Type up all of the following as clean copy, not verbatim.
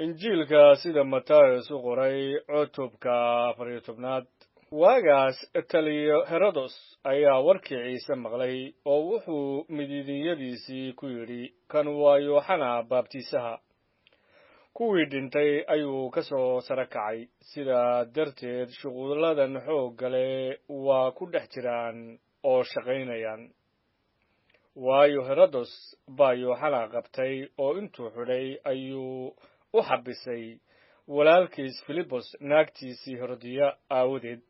Injiilka sida Matayos u qoray, cutubka 14aad. Waagaas taliyo Herodos ayaa warkii Ciise maqlay, oo wuxuu midiidinyadiisii ku yidhi, "Kan waa Yooxana Baabtiisaha, kuwii dhintay ayuu ka soo sara kacay, sidaa darteed shuqulladan xoogga leh waa ku dhex jiraan oo shaqaynayaan." Waayo, Herodos baa Yooxana qabtay, oo intuu xidhay ayuu u xabisay walaalkiis Filibos naagtiisii Herodiya aawadeed.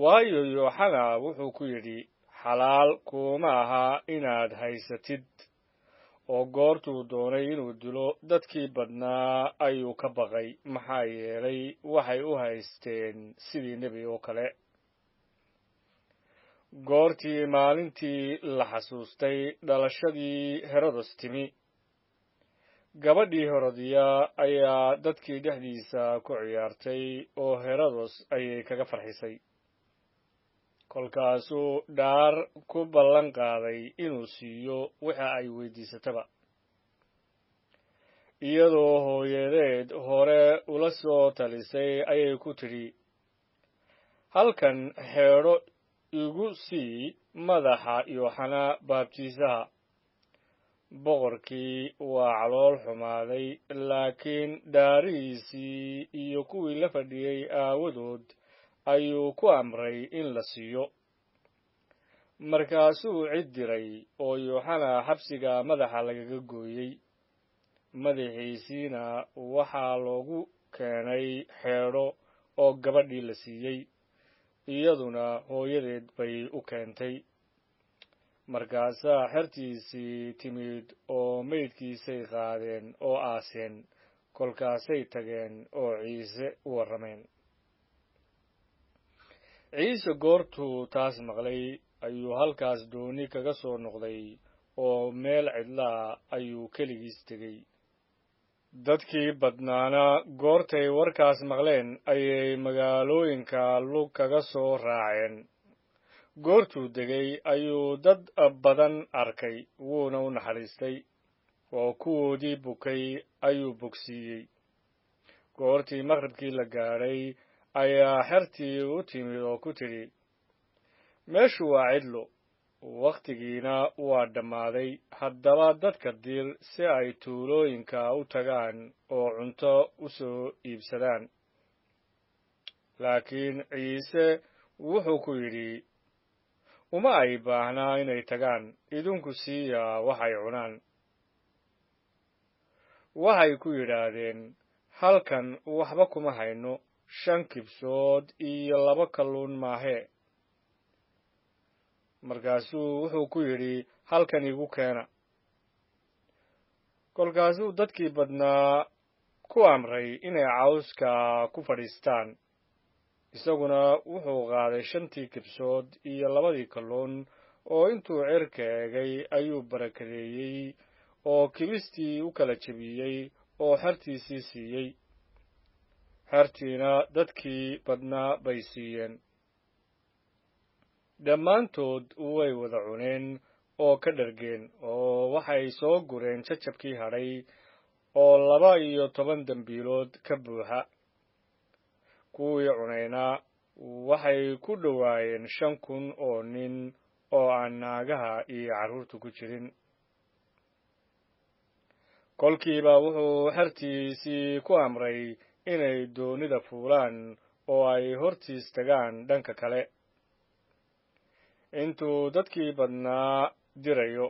Waayo, Yooxana wuxuu ku yidhi, "Xalaal kuuma aha inaad haysatid." Oo goortuu doonay inuu dilo, dadkii badnaa ayuu ka baqay, maxaa yeelay, waxay u haysteen sidii nebi oo kale. Goortii maalintii la xasuustay dhalashadii Herodos timi, gabadhii Herodiya ayaa dadkii dhexdiisa ku ciyaartay, oo Herodos ayay kaga farxisay. Kolkaasuu dhaar ku ballan qaaday inuu siiyo waxa ay weydiisataba. Iyadoo hooyadeed hore ula soo talisay ayay ku tidhi, "Halkan xeedho igu sii madaxa Yooxana Baabtiisaha." Boqorkii waa calool xumaaday, laakiin dhaarihiisii iyo kuwii la fadhiyey aawadood ayuu ku amray in la siiyo. Markaasuu cid diray, oo Yooxana xabsiga madaxa lagaga gooyey. Madaxiisiina waxaa loogu keenay xeedho, oo gabadhii la siiyey, iyaduna hooyadeed bay u keentay. Markaasaa xertiisii timid, oo maydkiisay qaadeen oo aaseen. Kolkaasay tageen oo Ciise u warrameen. Ciise goortuu taas maqlay ayuu halkaas dooni kaga soo noqday, oo meel cidlaa ayuu keligiis tegey. Dadkii badnaana goortay warkaas maqleen ayay magaalooyinka lug kaga soo raaceen. Goortuu degay ayuu dad badan arkay, wuuna u naxariistay, oo kuwoodii bukay ayuu bogsiiyey. Goortii maqribkii la gaadhay ayaa xertii u timid oo ku tidhi, "Meeshu waa cidlo, wakhtigiina waa dhammaaday. Haddaba dadka dir si ay tuulooyinka u tagaan oo cunto u soo iibsadaan." Laakiin Ciise wuxuu ku yidhi, "Uma ay baahnaa inay tagaan, idinku siiya waxay cunaan." Waxay ku yidhaahdeen, "Halkan waxba kuma hayno, shan kibsood iyo laba kalluun maahee." Markaasuu wuxuu ku yidhi, "Halkan igu keena." Kolkaasuu dadkii badnaa ku amray inay cawska ku fadhiistaan. Isaguna wuxuu qaaday shantii kibsood iyo labadii kalluun, oo intuu cirka eegay ayuu barakadeeyey, oo kibistii u kala jebiyey, oo xertiisii siiyey. Xertiina dadkii badnaa bay siiyeen. Dhammaantood way wada cuneen oo ka dhargeen, oo waxay soo gureen jajabkii hadhay oo 12 dembiilood ka buuxa. Kuwii cunayna waxay ku dhowaayeen 5000 oo nin, oo aan naagaha iyo carruurta ku jirin. Kolkiiba wuxuu xertiisii ku amray inay doonida fuulaan oo ay hortiis tagaan dhanka kale, intuu dadkii badnaa dirayo.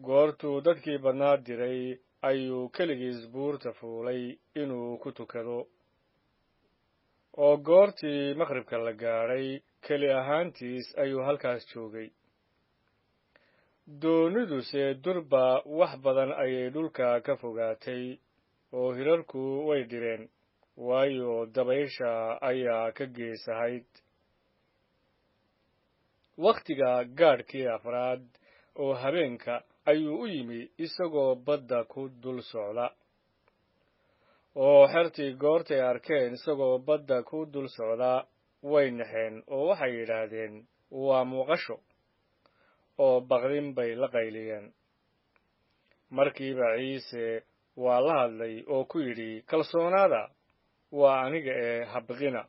Goortuu dadkii badnaa diray ayuu keligiis buurta fuulay inuu ku tukado. Oo goortii maqribka la gaadhay, keli ahaantiis ayuu halkaas joogay. Dooniduse durba wax badan ayay dhulka ka fogaatay, oo hirarku way dhireen, waayo, dabaysha ayaa ka gees ahayd. Wakhtiga gaadhkii afraad oo habeenka ayuu u yimi isagoo badda ku dul socda. Oo xertii goortay arkeen isagoo badda ku dul socda, way naxeen, oo waxay yidhaahdeen, "Waa muuqasho," oo baqdin bay la qayliyeen. Markiiba Ciise waa la hadlay oo ku yidhi, Kalsoonaada, waa aniga ee habiqina.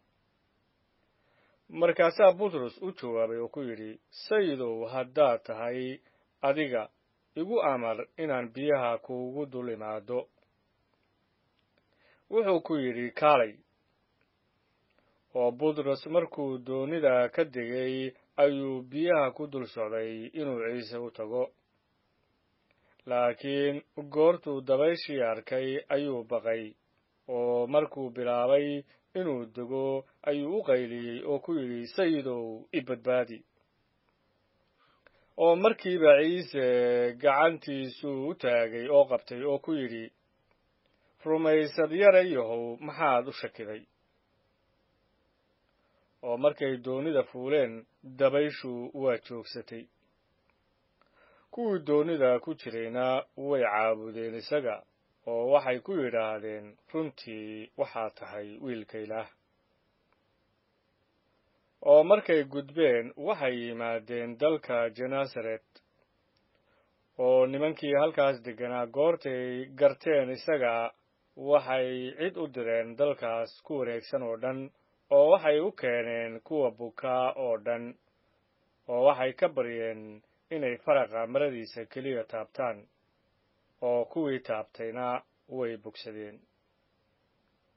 Markaasaa Butros u jawaabay oo ku yidhi, Sayidow, haddaad tahay adiga, igu amar inaan biyaha kuugu dul imaado. Wuxuu ku yidhi, Kaalay. Oo Butros markuu doonida ka degay ayuu biyaha ku dul socday inuu Ciise u tago. Laakiin goortuu dabayshii arkay ayuu baqay, oo markuu bilaabay inuu dego ayuu u qayliyey oo ku yidhi, Sayidow, i badbaadi. Oo markiiba Ciise gacantiisuu u taagay oo qabtay oo ku yidhi, Rumaysad yarayahow, maxaad u shakiday? Oo markay doonida fuuleen, dabayshu waa joogsatay. Kuwii doonida ku jirayna way caabudeen isaga, oo waxay ku yidhaahdeen, Runtii waxaad tahay Wiilka Ilaah. Oo markay gudbeen waxay yimaadeen dalka Genesaret. Oo nimankii halkaas degganaa goortay garteen isaga, waxay cid u direen dalkaas ku wareegsan oo dhan, oo waxay u keeneen kuwa bukaa oo dhan, oo waxay ka baryeen inay faraqa maradiisa keliya taabtaan, oo kuwii taabtayna way bogsadeen.